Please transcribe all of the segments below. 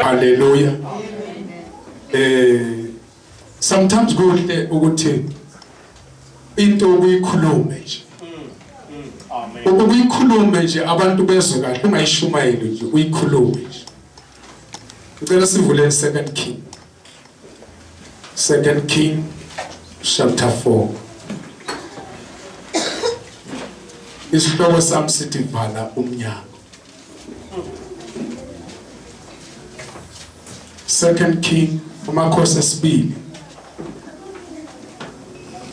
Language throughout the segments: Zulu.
Hallelujah. Eh sometimes kuhle ukuthi into ukuyikhulume nje. Amen. Ukuyikhulume nje abantu bezwe kahle ungayishumayeli nje uyikhulume nje. Ngicela sivule Second King. Second King chapter 4. Isihloko sami sithi vala umnyango. Second King umakhosi esibili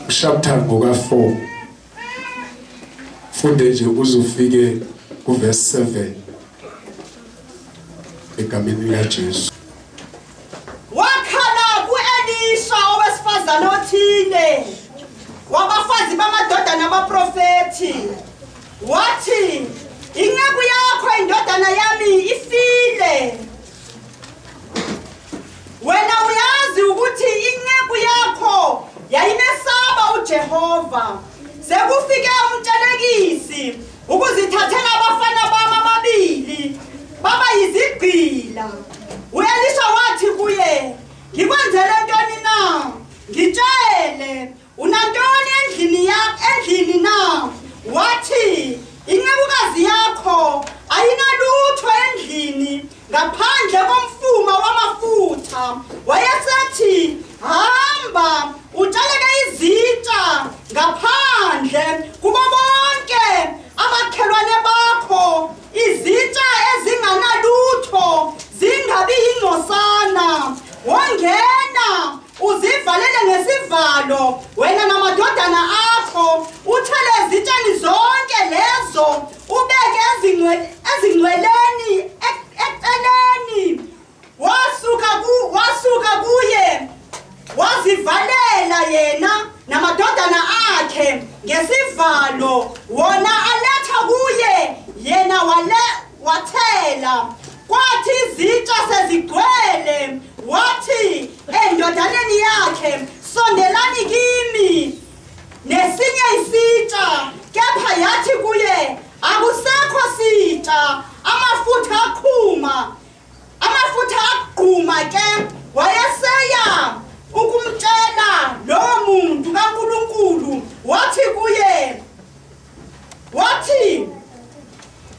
chapter ngoka 4 funde nje uzufike ku verse 7 egameni lika Jesu. Wakhala ku-Elisha owesifazane othile wabafazi bamadodana abaprofethi wathi, inceku yakho indodana yami ifile. Wena uyazi ukuthi inceku yakho yayimesaba uJehova. Sekufike umtshelekisi ukuzithathela abafana bami ababili baba yizigqila. U-Elisha wathi kuye, ngikwenzele ntoni na? Ngitshele, unantoni endlini yakho endlini na? Wathi, incekukazi yakho ayinalutho endlini ngaphandle komfuma wamafutha. Wayesethi, hamba utshaleke izitsha ngaphandle kubo bonke amakhelwane bakho, izitsha ezinganalutho zingabi yingcosana. Wongena uzivalele ngesivalo wena namadodana akho, uthele ezitsheni zonke lezo, ubeke ezingcweleni eceleni. Wasuka kuye wazivalela yena namadodana akhe ngesivalo, wona aletha kuye yena wathela. Kwathi izitsha sezigcwele, wathi endodaneni yakhe, sondelani kimi nesinye isitsha. Kepha yathi kuye, akusekho sitsha. Amafutha aqhuma, amafutha aqhuma ke. Wayeseya ukumtshela lowo muntu kaNkulunkulu, wathi kuye, wathi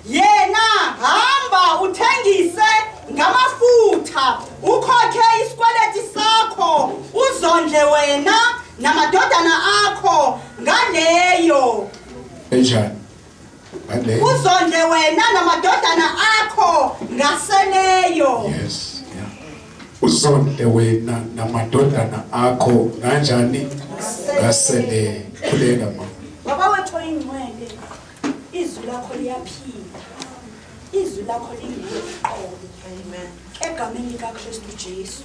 yena, hamba uthengise ngamafutha ukhokhe isikweleti sakho, uzondle wena namadodana akho ngaleyo. Enjani? Ngaleyo. Uzondle wena namadodana akho ngaseleyo. Yes. Yeah. Uzondle wena namadodana akho kanjani? Ngasele. Khuleka mama. Baba wethu oyingcwele, izwi lakho liyaphila, izwi lakho linguwe uqobo. Amen. Egameni likaKristu Jesu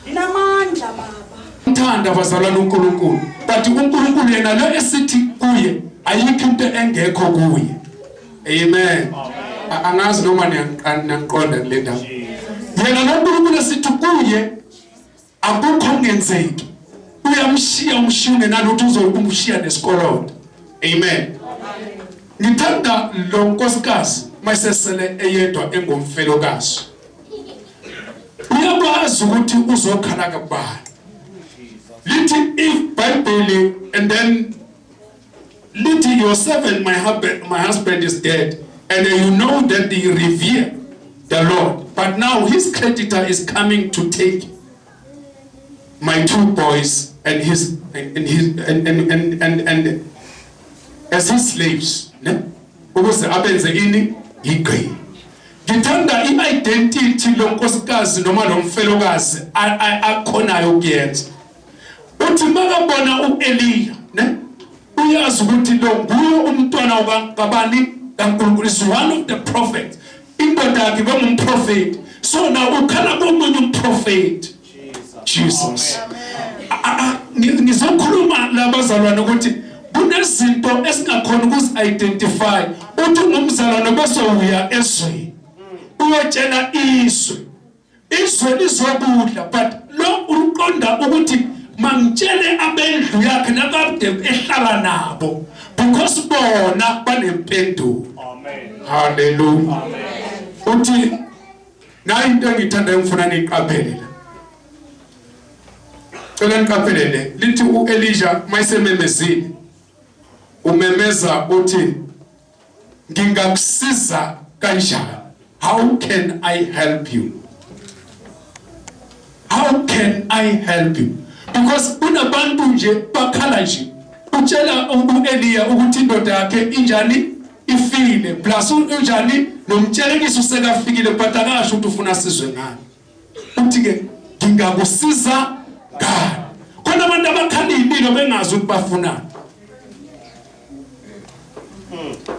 linamandla Baba. Ngithanda bazalwane uNkulunkulu, but uNkulunkulu yena lo esithi kuye ayikho into engekho kuye. Amen. Angazi noma niyangiqonda kule ndawo. Yena lo Nkulunkulu esithi kuye akukho kungenzeki, uyamshiya umshiya ungenalutho, uzokumshiya nesikoloto. Amen. Ngithanda lo nkosikazi mayisesele eyedwa engumfelokazi, uyakwazi ukuthi uzokhala kabani. Lithi iBhayibheli and then lithi, your servant, my husband is dead, and you know that they revere the Lord, but now his creditor is coming to take my two boys and his and as his slaves, ne, ukuze abenze ini? Igqila. Ngithanda i-identity lonkosikazi noma lomfelokazi akhonayo ukuyenza. Uthi makabona uEliya, ne, uyazi ukuthi lo nguye umntwana kabani? KaNkulunkulu, is one of the prophets. Indoda yakhe bengumprofeti, so now ukhala komunye umprofeti, Jesus. Ngizokhuluma labazalwane ukuthi kunezinto esingakhona ukuzi-identify. Uthi ngumzalwane bese uya ezweni uyotshela izwe, izwe lizokudla, but lo uqonda ukuthi mangitshele abendlu yakhe nakade ehlala nabo, because bona banempendulo. Amen. Haleluya. Uthi Nayi into engiyithandayo ngifuna niyiqaphele la. Cela niqaphele le. Lithi uElijah mayisememezile. Umemeza uthi ngingakusiza kanjani? How can I help you? How can I help you? Because kunabantu nje bakhala nje. Utshela uEliya ukuthi indoda yakhe injani ifile plus unjani nomtshelekisi usekafikile but akasho ukuthi ufuna sizwe ngani. Uthi ke ngingakusiza ngani? Khona abantu abakhala impilo bengazi ukuthi bafunani.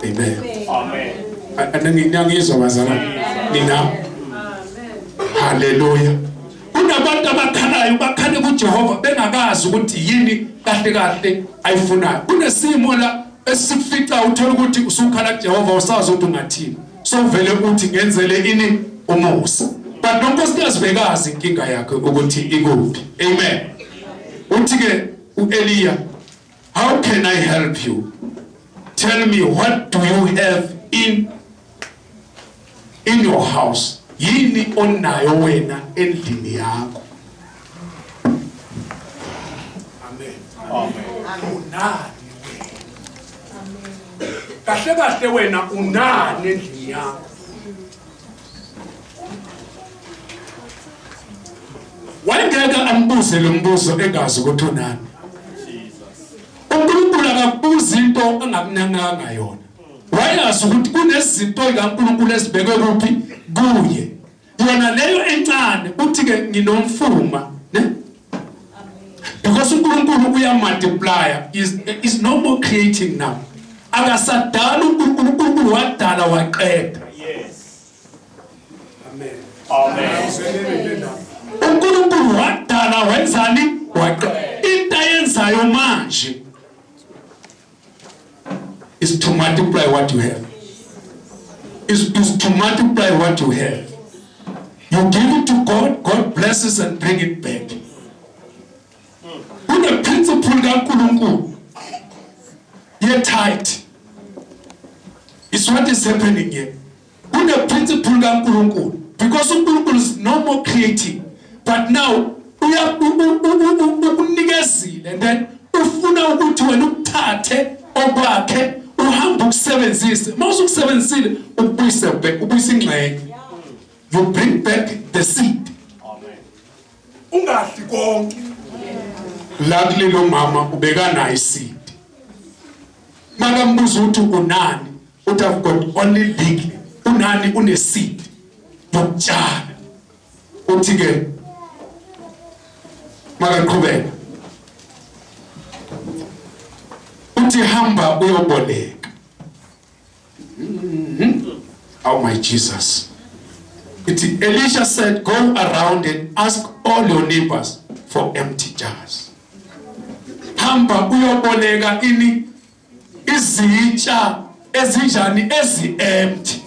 Amen. Amen. Niyangizwa bazalwane? Nina. Hallelujah. Kunabantu abakhalayo bakhale kuJehova bengakazi ukuthi yini kahle kahle ayifunayo. Kunesimo la esikufica uthola ukuthi usukhala kuJehova usazi ukuthi ungathini. So vele uthi ngenzele ini umusa. But nonkosikazi bekazi inkinga yakhe ukuthi ikuphi. Amen. Uthi ke uEliya How can I help you? Tell me what do you have in your house? Yini onayo wena endlini yakho? Amen. Amen. Unani wena? Kahle kahle wena unani endlini yakho? Wayengeke ambuze lo mbuzo engazi ukuthi unani. uNkulunkulu akakubuzi into angakunanganga yona. Wayazi ukuthi kunezinto zikaNkulunkulu ezibekwe kuphi kuye. Yona leyo encane uthi ke nginomfuma, ne? Because uNkulunkulu uya multiplier is no more creating now. Akasadala uNkulunkulu, uNkulunkulu wadala waqeda. Yes. Amen. Amen. uNkulunkulu wadala wenzani? Waqeda. Into ayenzayo manje is to multiply what you have. Is to multiply what you have. You give it to God, God blesses and bring it back. Kune principle kaNkulunkulu ye tithe. It's what is happening here. Kune principle kaNkulunkulu because uNkulunkulu is no more creating but now ukunikezile and then ufuna ukuthi wena ukuthathe okwakhe uhambe ukusebenzise. Mawusukusebenzisile ukubuyise back, ubuyise ingxenye. You bring back the seed. Amen. Ungadli konke. Luckily lo mama ubekanayo iseed. Makambuza ukuthi unani, uthi I've got only little. Unani une seed yokutshala. Uthi ke makaqhubeka. Uthi hamba uyoboleka. Oh my Jesus. It Elisha said, go around and ask all your neighbors for empty jars. Hamba uyoboleka ini izitsha ezinjani ezi empty.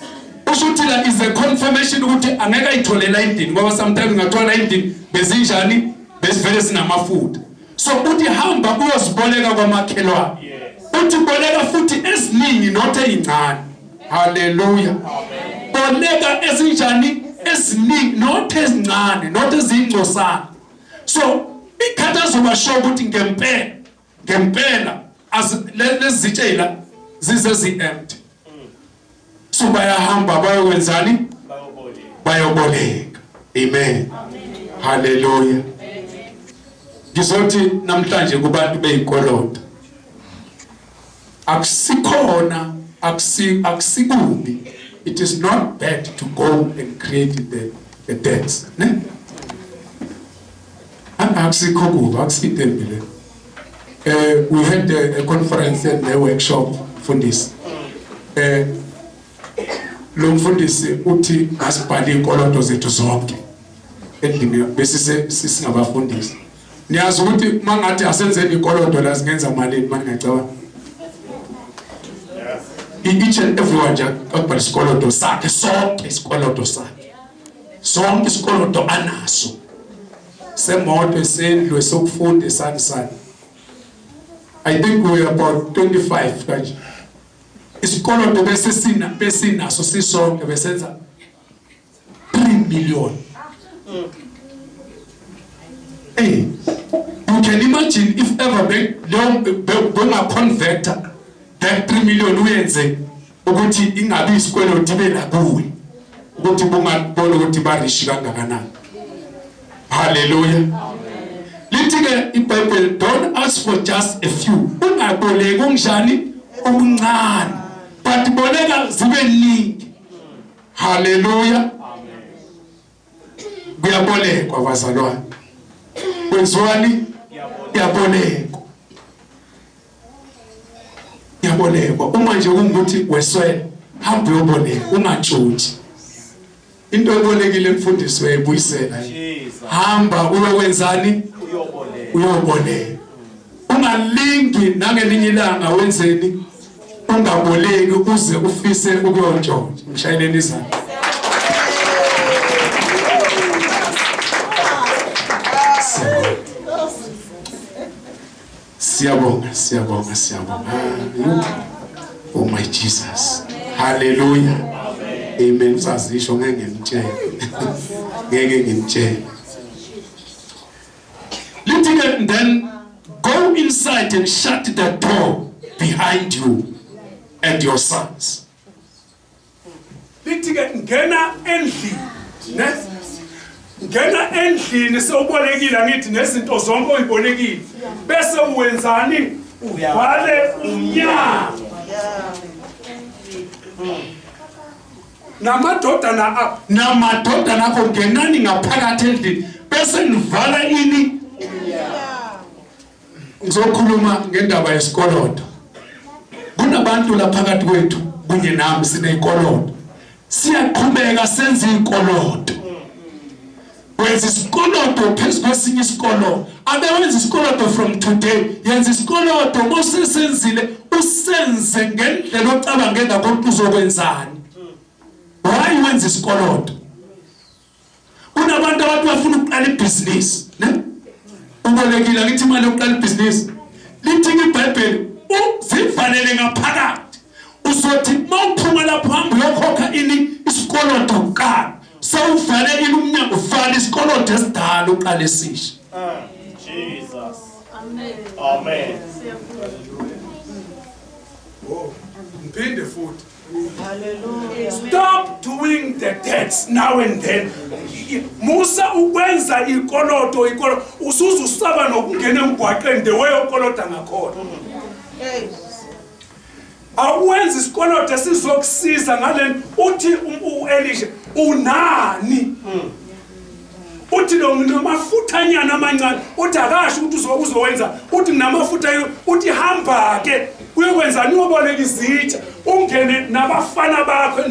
Usho ukuthi la is a confirmation ukuthi angeke ayitholela endlini ngoba sometimes ngathola endlini bezinjani besivele sinamafutha. So uthi hamba uyoziboleka kwamakhelwane. Uthi boleka futhi eziningi not ezincane. Hallelujah. Boleka ezinjani eziningi not ezincane not ezingcosana. So ikhathazo basho ukuthi ngempela ngempela lezi zitshela zize zi empty. So bayahamba bayokwenzani? Bayoboleka. Amen. Hallelujah. Ngizothi namhlanje kubantu beyikoloto akusikhona akusikubi. It is not bad to go and create the debts, ne? Akusikho kubi, akusinto embi le. We had a conference and a workshop mfundisi. Lo mfundisi uthi asibhale inkoloto zethu zonke endlini bese singabafundisi. Niyazi ukuthi mangathi asenzeni inkoloto la singenza malini maningacabanga. Each and everyone nje akubhala isikoloto sakhe sonke isikoloto sakhe. Sonke isikoloto anaso. Semoto, esendlu, esokufunda, esani sani. I think we are about 25 kanje. Isikoloto bese sina besinaso sisonke besenza 3 million. Hey, you can imagine if ever benga converta that 3 million uyenze ukuthi ingabi isikweletu ibe la kuwe, ukuthi bungabona ukuthi barishi kangakanani. Hallelujah. Lithi ke iBhayibheli, don't ask for just a few. Ungaboleki unjani okuncane, but boleka zibe ningi. Hallelujah. Kuyabolekwa bazalwane. Kwenziwani? Kuyabolekwa. Kuyabolekwa. Uma nje kungukuthi weswele, hamba uyoboleka, ungatshontshi. Into ebolekile mfundisi uyayibuyisela. Hamba uyokwenzani? Uyoboleka. Ungalingi nangelinye ilanga wenzeni? Ungaboleki uze ufise ukuyontshontsha. Mshayeleni izandla. Siyabonga, siyabonga, siyabonga. Oh my Jesus. Hallelujah. Amen. Usazisho ngeke ngimtshele. Ngeke ngimtshele. Lithi ke, then go inside and shut the door behind you and your sons. Lithi ke ngena endlini, ne? Ngena endlini sewubolekile, angithi nezinto zonke oyibolekile. Bese uwenzani? Uvale umnyango. Namadodana akho. Namadodana akho, ngenani ngaphakathi endlini bese nivala ini. Ngizokhuluma ngendaba yesikoloto. Kunabantu la phakathi kwethu kunye nami sineyikoloto. Siyaqhubeka senze ikoloto. Wenza isikoloto phezu kwesinye isikoloto. Abe wenza isikoloto from today, yenza isikoloto bosesenzile, usenze ngendlela ocabange ngakho ukuthi uzokwenzani. Why wenza isikoloto? Kunabantu abantu bafuna ukuqala ibhizinisi, ne? Ubolekile ngithi imali yokuqala ibhizinisi. Lithi iBhayibheli uzivalele ngaphakathi. Uzothi mawuphuma lapho hamba uyokhokha ini isikoloto kuqala. Sewuvale ini umnyango, ufale isikoloto esidala uqale esisha. Jesus. Amen. Amen. Oh, ngiphinde futhi. Hallelujah. Stop doing the debts now and then. Musa ukwenza ikoloto, ikoloto usuze usaba nokungena emgwaqeni the way okolota ngakhona. Awenza isikoloto esizokusiza ngale, uthi uElisha unani? Uthi lo nginamafuthanyana amancane, uthi akasho ukuthi uzowenza, uthi nginamafutha, uthi hamba ke uyokwenzani, uyoboleka izitsha ungene nabafana bakho.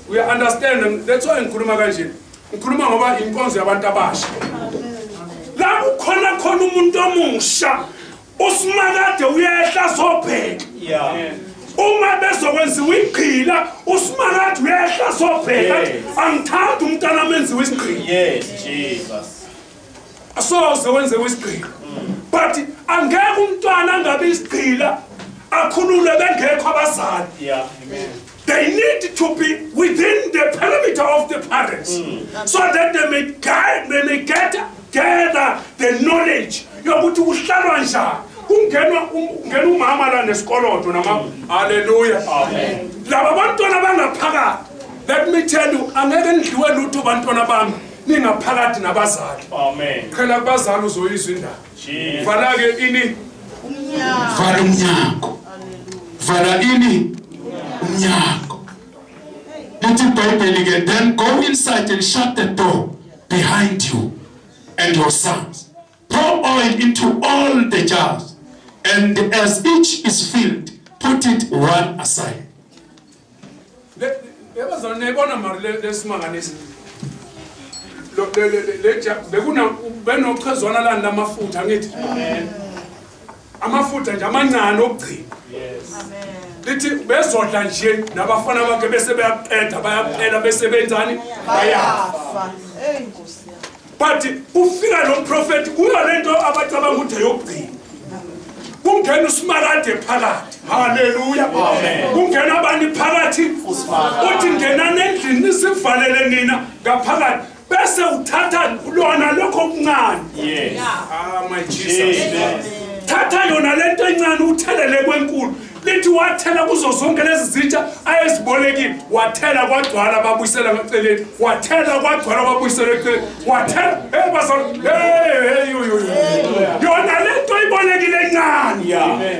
We understand, that's why ngikhuluma kanje, ngikhuluma ngoba inkonzo yabantu abasha. La kukhona khona umuntu omusha, uSimakade uyehla zobheka. Uma bezokwenziwa igqila, uSimakade uyehla zobheka. Angithandi umntana amenziwe isigqila. Yes, Jesus. Asoze wenziwe isigqila. But angeke umntwana angabe isigqila akhululwe bengekho abazali. Amen. They need to be within the perimeter of the parents, so that they may guide, they may get gather the knowledge yokuthi kuhlalwa njani. Kungenwa ungena umama la nesikoloto nama. Hallelujah. Amen. Laba bantwana bangaphakathi. Let me tell you, angeke nidliwe lutho bantwana bami ningaphakathi nabazali. Amen. Qhela kubazali uzoyizwa indaba. Jesus. Vala ke ini. Vala umnyango. Vala ini umnyango. Lithi iBhayibheli ke, then go inside and shut the door behind you and your sons. Pour oil into all the jars, and as each is filled, put it one aside. Lebazalwane, niyayibona mari lesimanganisi le bekuna benochezwana lani lamafutha, ngithi amafutha nje amancane okugcina. Lithi bezodla nje nabafana bakhe bese beyaqeda, bayaphela, bese benzani? Bayafa. But ufika lo mprofeti kuyo lento abacabanga ukuthi eyokugcina, kungena uSimakade phakathi. Haleluya. Kungena abani phakathi? Uthi ngenani endlini nisivalele nina ngaphakathi. Bese uthatha lona lokho okuncane. Yes. Ah, my Jesus. Jesus. Thatha yona lento encane uthelele kwenkulu. Lithi wathela kuzo zonke lezi zitsha ayezibolekile, wathela kwagcwala babuyisela ngaceleni, wathela kwagcwala babuyisela eceleni, wathela hey bazalwane, hey hey yo yo yo. Yona lento ibolekile encane.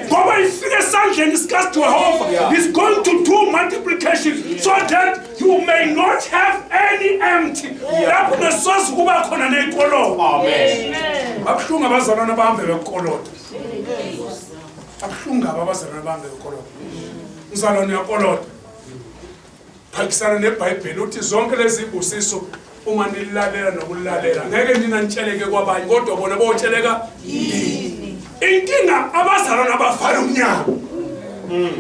Ngoba ifike esandleni sikaJehova, he's going to do multiplication so that you may not have any empty. Lapho nesoze kuba khona neyikoloto. Amen. Babuhlungu abazalwane abahambe bekukoloto. Abuhlungu aba abazalwane abahambe bekukoloto. Umzalwane uyakolota. Phakisana neBhayibheli uthi zonke lezi zibusiso uma nilalela nokulalela ngeke nina nitsheleke kwabanye kodwa bona botsheleka yini. Inkinga abazalwane abavala umnyango.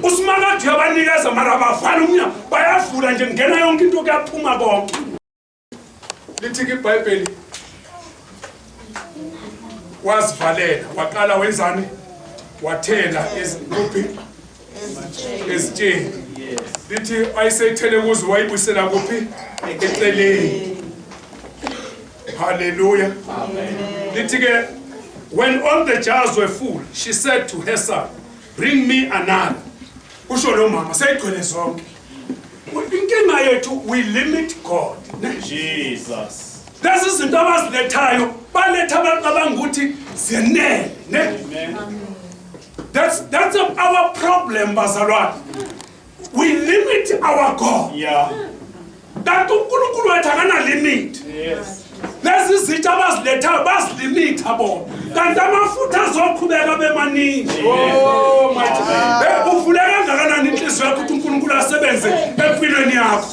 Usimakade uyabanikeza mara abavala umnyango, bayavula nje ngena yonke into kuyaphuma konke. Lithi ke iBhayibheli wazivalela waqala wenzani, wathela kuphi ezitsheni. Lithi ayisethele kuzo wayibuyisela kuphi eceleni. Hallelujah. Lithi ke when all the jars were full, she said to her son, bring me another. Usho lo mama seyigcwele zonke. Inkinga yethu, we limit God. Jesus. Lezi zinto abazilethayo baletha abacabanga ukuthi zenele, ne? Amen. That's our problem bazalwane. We limit our God. Yeah. Kanti uNkulunkulu wethu akana limit. Yes. Lezi zinto abazilethayo bazilimitha bona. Kanti amafutha azoqhubeka bemaningi. Oh my God. Uvule kangakanani inhliziyo yakho ukuthi uNkulunkulu asebenze empilweni yakho.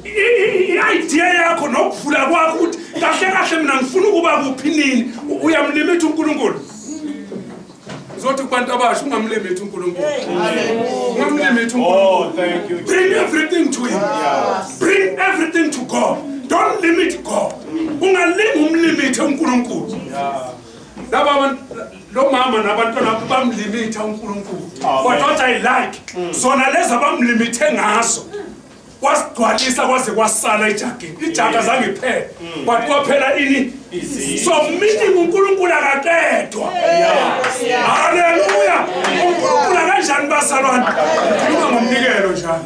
I-idea yakho nokuvula kwakho ukuthi kahle kahle mina ngifuna ukuba kuphi nini, uyamlimitha uNkulunkulu. Uzothi kubantu abasha ungamlimithi uNkulunkulu. Ungamlimithi uNkulunkulu. Oh, thank you. Bring everything to him. Bring everything to God. Don't limit God. Ungalingi umlimithe uNkulunkulu. Laba abantu, lo mama nabantwana bamlimitha uNkulunkulu. Amen. But what I like, zona lezi abamlimithe ngazo wasigcwalisa kwaze kwasala ijagini. Ijaga zange iphele. But kwaphela ini? So meaning uNkulunkulu akaqedwa. Hallelujah. uNkulunkulu kanjani bazalwane? Ngikhuluma ngomnikelo njalo.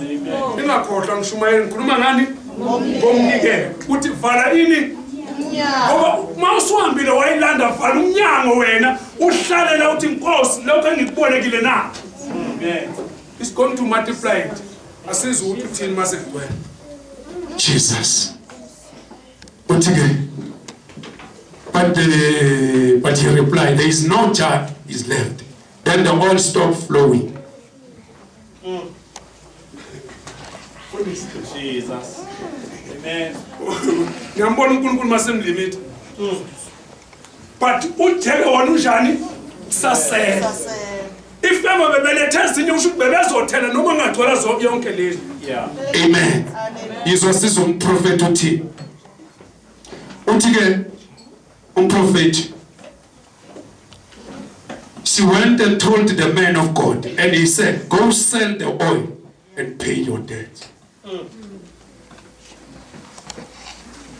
Ningakhohlwa ngishumayela ngikhuluma ngani? Ngomnikelo. Uthi vala ini? Ngoba uma usuhambile wayilanda vala umnyango wena uhlale la uthi Nkosi lokho engikubolekile na. Amen. It's going to multiply it. Asizi ukuthi uthini mase kugcwele. Jesus. Uthi ke but he replied, there is no jar is left. Then the oil stopped flowing. Jesus. Amen. Ngiyambona uNkulunkulu masemlimit. But ujeke wona unjani? Sasele. If ever bebelethe ezinye usho ukuthi bebezothela noma ngagcwala zonke yonke lezi. Yeah. Amen. Izosiza umprofeti uthi. Uthi ke umprofeti, she went and told the man of God, and he said, go sell the oil and pay your debt.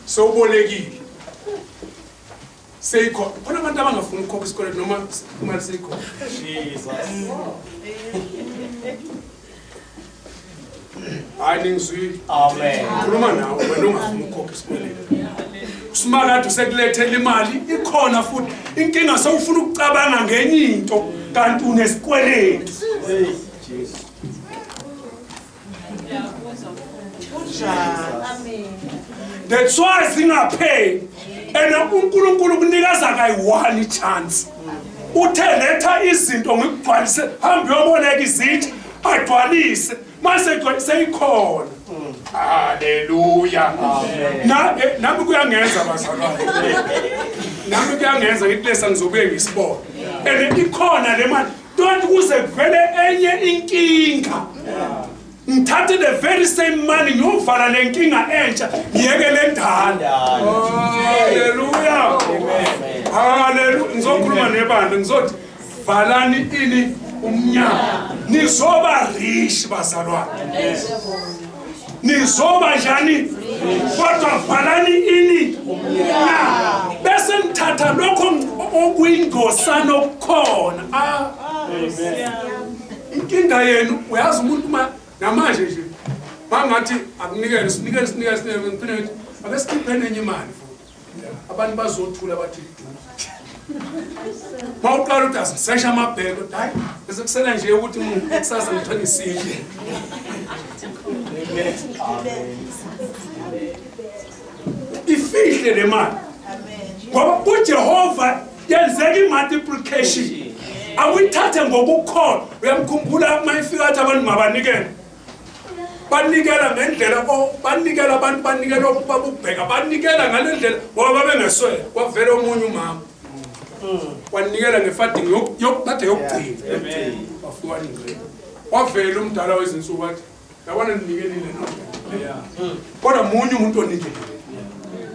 Sewubolekile. Seyikho. Khona abantu abangafuni ukukhokha isikweletu noma imali seyikhona. Jesus. Hayi ningizwile. Amen. Ngikhuluma nawe wena ongafuni ukukhokha isikweletu. Usimakade usekulethela imali ikhona futhi inkinga sewufuna ukucabanga ngenye into kanti unesikweletu. Hey, Jesus. That's why singapheli. And uNkulunkulu kunikeza kayi-one chance. Uthe letha izinto ngikugcwalise, hamba uyoboleka izitsha, agcwalise. Mase igcwalise ikhona. Hallelujah. Nami kuyangenza bazalwane. Nami kuyangenza ngithi lesa ngizobuye ngisibone. And ikhona le mali. Don't kuze kuvele enye inkinga. Ngithathe the very same money ngiyovala le nkinga entsha ngiyeke le ndala. Hallelujah. Hallelujah. Ngizokhuluma nebandla ngizothi valani ini umnyango. Nizoba rich bazalwane. Nizoba njani? Kodwa valani ini umnyango. Bese nithatha lokho okuyingosana okukhona. Ah. Inkinga yenu uyazi umuntu uma namanje nje bangathi akunikele sinikele sinikele sinikele ngiphinde ngithi ake sikhipheni enye imali futhi. Abantu bazothula bathi du. Mawuqala uthi asisesha amabheke uthi hayi bese kusela nje ukuthi kusasa ngithole isidle. Ifihle le mali. Ngoba uJehova yenzeka i-multiplication. Awuyithathe ngokukholwa. Uyamkhumbula uma ifika athi abantu mabanikele. Banikela ngendlela banikela abantu banikela okubabubheka banikela ngale ndlela ngoba babengeswele. Kwavela omunye umama wanikela ngefading yokuthatha yokugcina. Wafika wanikela. Wavela umdala wezinsuku wathi yabona ninikelile no. Kodwa munye umuntu onikelile.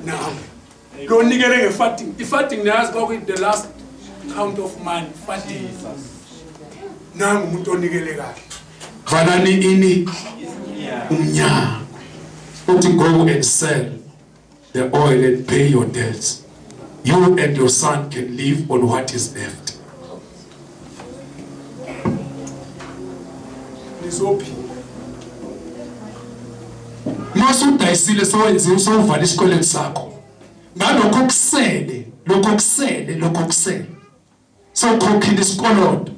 Nami. Lo nikele ngefading. Ifading niyazi kwakuyi the last count of money fading. Nangu umuntu onikele kahle. Valani ini umnyango. Uthi go and sell the oil and pay your debts. You and your son can live on what is left. Nizophila. Masudayisile sowenziwe sowuvala isikweletu sakho. Ngalokho kusele, lokho kusele, lokho kusele. Sowukhokhile isikoloto.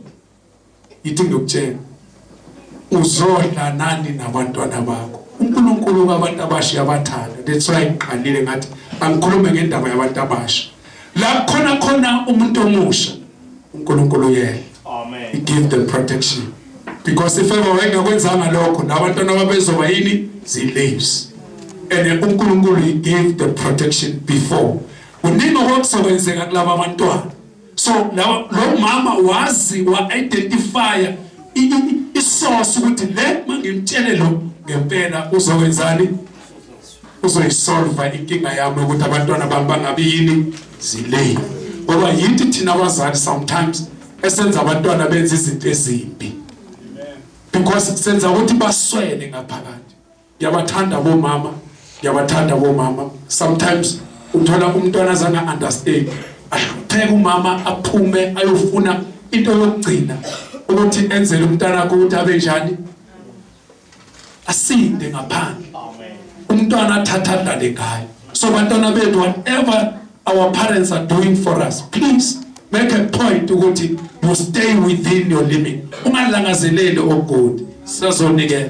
Yithi ngiyokutshela. Uzodla nani nabantwana bakho. uNkulunkulu kwabantu abasha uyabathanda. That's why ngiqalile ngathi angikhulume ngendaba yabantu abasha. La khona khona umuntu omusha uNkulunkulu uyena. Amen. He give them protection. Because if ever wayengakwenzanga lokho nabantwana babezoba yini? Zilaves. And uNkulunkulu he gave the protection before. Kuningi okwakuzokwenzeka kulaba bantwana. So lo mama wazi wa identify isource ukuthi le mangimtshele lo ngempela uzokwenzani? Uzoyisolve inkinga yami ukuthi abantwana bami bangabi yini? Zilay. Ngoba yithi thina abazali sometimes esenza abantwana benze izinto ezimbi. Because senza ukuthi baswele ngaphakathi. Ngiyabathanda bomama, ngiyabathanda bomama. Sometimes uthola umntwana azange understand. Ahlupheke umama aphume ayofuna into yokugcina ukuthi enzele umntwana wakhe ukuthi abe njani? Asinde ngaphandle. Umntwana athatha adlale ngayo. So bantwana bethu, whatever our parents are doing for us, please make a point ukuthi you stay within your limit. Ungalangazeleli okude. Sizonikela.